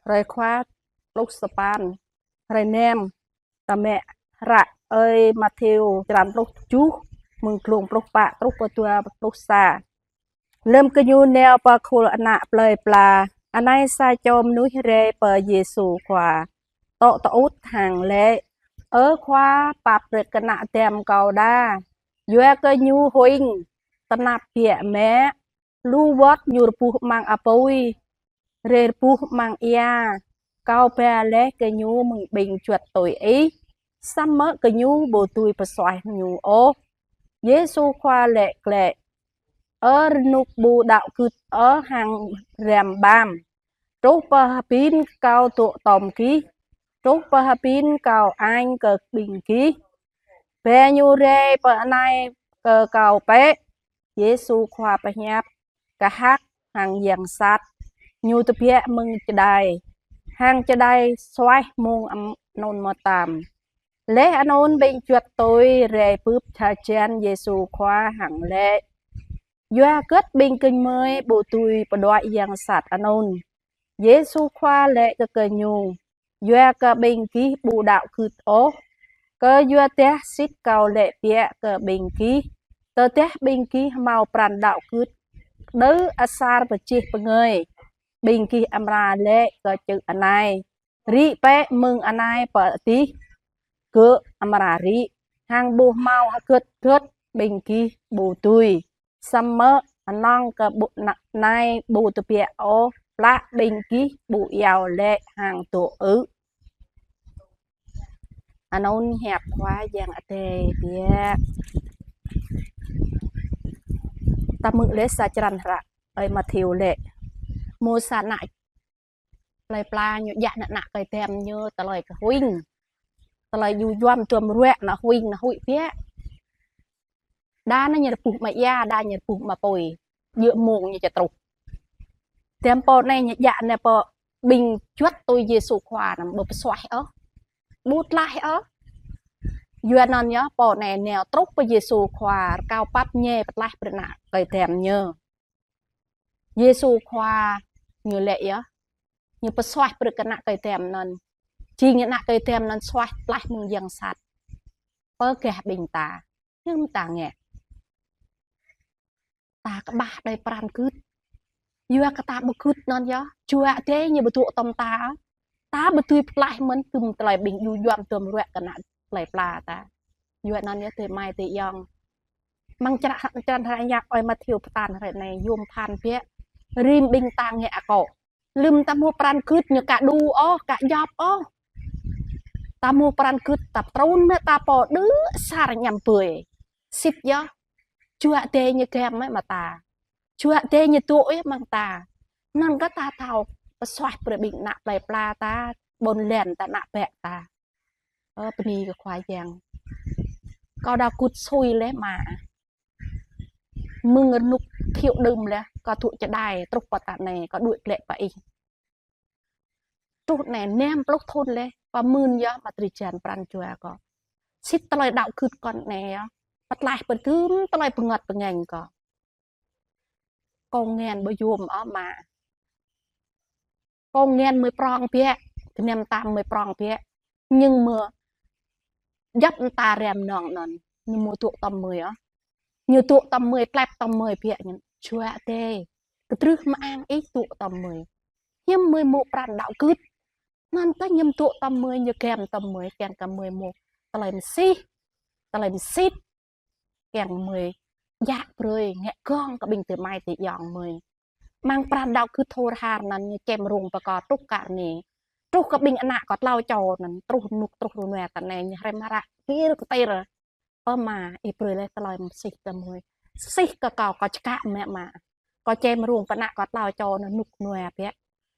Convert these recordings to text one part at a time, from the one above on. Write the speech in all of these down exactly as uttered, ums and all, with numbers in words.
Hrơi Khua pluh sapăn, hrơi năm, ta mă hră ơi Mattheo črăn pluh tơjuh, mơ̆ng glông pluh pă truh pơ dua pluh sa. Lơ̆m gơñu nao pơ khul ană plơi pla, anai sa čô mơnuih rai pơ Yêsu Khua, dŏ tơŭt hăng laĭ: Ơ Khua, pap brơi kơ ană dăm kâo đa, yua kơ ñu huĭng, tơnap biă mă, lu wơ̆t ñu rơbuh amăng apui, rai rơbuh amăng ia. Kâo ba laih kơ ñu mơ̆ng ƀing juăt tui ih, samơ̆ gơñu ƀu dưi pơsuaih ñu ôh. Yêsu Khua laĭ glaĭ: Ơ rơnŭk ƀu đaŏ gưt ôh hăng răm ƀăm, truh pơ hơbĭn kâo dŏ tŏm gih, truh pơ hơbĭn kâo añ kơ ƀing gih? Ba ñu rai pơ anai kơ kâo bĕ. Yêsu Khua pơhiăp kơhăk hăng yang sat, ñu tơbiă mơ̆ng čơđai, hăng čơđai suaih mông anŭn mơtam. Laih anŭn ƀing juăt tui rai bưp hơjăn Yêsu Khua hăng laĭ: Yua hơget ƀing gơñu ƀu dưi pơđuaĭ yang sat anŭn? Yêsu Khua laĭ kơ gơñu: Yua kơ ƀing gih ƀu đaŏ gưt ôh. Kơyua dah sĭt kâo laĭ biă kơ ƀing gih, tơdah ƀing gih hơmâo pran đaŏ gưt đơ asar pơjeh bơngơi, ƀing gih amra laĭ kơ čư̆ anai: Rĭ bĕ mơ̆ng anai pơ adih, gơ̆ amra rĭ, hăng ƀu hơmâo hơget hơget ƀing gih ƀu dưi. Samơ̆ anŏng kơ ƀu-, na-, anai ƀu tơbiă ôh, plă ƀing gih ƀu iâu laĭ hăng dŏ ư̆. Anŭn hiăp Khua Yang Adai biă. Ta hmư̆ laih sa črăn hră ơi Mattheo laĭ: Mơ̆ sa ană plơi pla ñu djă ană kơi dăm ñu tơlơi kơ huĭng. Tơlơi djŭ djuăm duăm ruă, ană huĭng, ană huĭ biă. Đa anai ñu rơbuh amăng ia, đa ñu rơbuh amăng apui. Djơ̆ mông ñu či truh. Dăm pô anai ñu djă anai pơ ƀing juăt tui Yêsu Khua anŭn ƀu pơsuaih ôh, ƀu tlaih ôh. Yua anŭn yơh pô anai nao truh pơ Yêsu Khua, rơkâo pap ñe pơtlaih brơi ană kơi dăm ñu. Yêsu Khua ñu laĭ yơh, ñu pơsuaih brơi kơ ană kơi dăm anŭn. Jing ană kơi dăm anŭn suaih tlaih mơ̆ng yang sat. Pơ gah ƀing ta, hiư̆m ta ngă? Ta kơƀah đơi pran gưt. Yua kơ ta ƀu gưt anŭn yơh, Jua Adai ñu ƀu dŏ tŏm ta. Ta ƀu dưi pơtlaih mơ̆n tơm tơlơi ƀing djŭ djuăm duăm ruă kơ ană plơi pla ta. Yua anŭn yơh adơi amai adơi ayŏng. Amăng črăn, črăn hră Yang ơi Mattheo pơtă hrơi anai, yôm phăn biă. Rĭm ƀing ta ngă akŏ. Lơ̆m ta hmâo pran gưt ñu ka đu ôh, ka djŏp ôh. Ta hmâo pran gưt ta pơtrŭn mơ̆ ta pô đơ asar añăm ƀơi. Sĭt yơh. Jua Adai ñu găm mơ̆ amăng ta. Jua Adai ñu dŏ yơh amăng ta. Anŭn kơ ta thâo pơsuaih brơi ƀing ană plơi pla ta, ƀôn lan ta, ană bă ta. Ơ, bơni kơ Khua Yang. Kâo đaŏ gưt sui laih mă. Mơ̆ng rơnŭk thiu đưm laih, kâo dŏ čơđai, truh pơ tơ anai, kâo đuaĭ glaĭ pơ ih. Truh anai năm pluh thŭn laih, pơmĭn yơh mă drơi jăn pran jua kâo. Sĭt tơlơi đaŏ gưt kâo anai yơh, pơtlaih pơdưm tơlơi bơngăt bơngañ kâo. Kông ngăn ƀu yôm ôh mă. Kông ngăn mơi prong biă, gơnam tam mơi prong biă. Nhưng mơi djŏp mơta răm nong anŭn, ñu mơi dŏ tŏm mơi ôh. Ñu dŏ tŏm mơi, tlep tŏm mơi biă ñu. Jua Adai, kơdrưh mơang ih dŏ tŏm mơi. Hiư̆m mơi hmâo pran đaŏ gưt. Anŭn ta ñu dŏ tŏm mơi, ñu găm tŏm mơi, kiăng kơ mơi hmâo tơlơi mơsih, tơlơi mơsĭt. Kiăng mơi djă brơi ngă gơ̆ng kơ ƀing adơi amai adơi ayŏng mơi. Amăng pran đaŏ gưt thâo rơhar anŭn ñu čem rông pơkŏn truh kơ anai. Truh kơ ƀing ană kâo tlâo čô anŭn, truh rơnŭk truh rơnua tơ anai ñu hrăm hră kơtir kơtir. Ơ mă, ih brơi laih tơlơi mơsih kơ mơi. Sih kơ kâo, kâo čơkă mă mă. Kâo čem rông pơ ană kâo tlâo čô anŭn rơnŭk rơnua biă.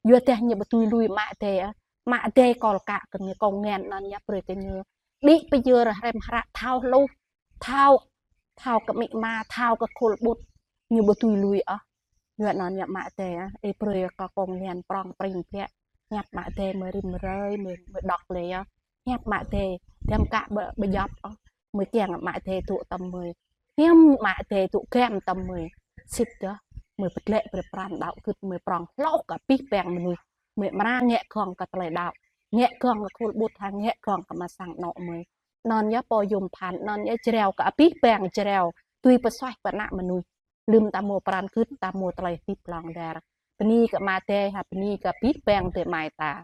Yua dah ñu ƀu dưi lui mă adai, mă adai kâo lăi kơ ñu kông ngăn anŭn ñu brơi kơ ñu. Đĭ pơyơr hrăm hră thâo hluh, thâo, thâo kơ amĭ ama, thâo kơ khul ƀut, ñu ƀu dưi lui ôh. Yua anŭn ñu mă adai, ih brơi kơ kông ngăn prong pring biă. Hiăp mă adai mơi rĭm hrơi, mơi, mơi đŏk laih yơh. Hiăp mă adai, dăm kă ƀu, ƀu djŏp ôh. Mơi kiăng mă adai dŏ tŏm mơi. Hiư̆m mă adai dŏ găm tŏm mơi. Sĭt yơh, mơi pơtlaih brơi pran đaŏ gưt mơi prong hloh kơ abih bang mơnuih. mơi amra ngă gơ̆ng kơ tơlơi đaŏ, ngă gơ̆ng kơ khul ƀut hăng ngă gơ̆ng kơ mă sang anŏ mơi. Anŭn yơh pô yôm phăn, anŭn yơh jrao kơ abih bang jrao, tui pơsuaih pơ ană mơnuih. Lơ̆m ta mâo pran gưt, ta mâo tơlơi hơdip hlŏng lar. Bơni kơ Ama Adai, hă, bơni kơ abih bang adơi amai ta.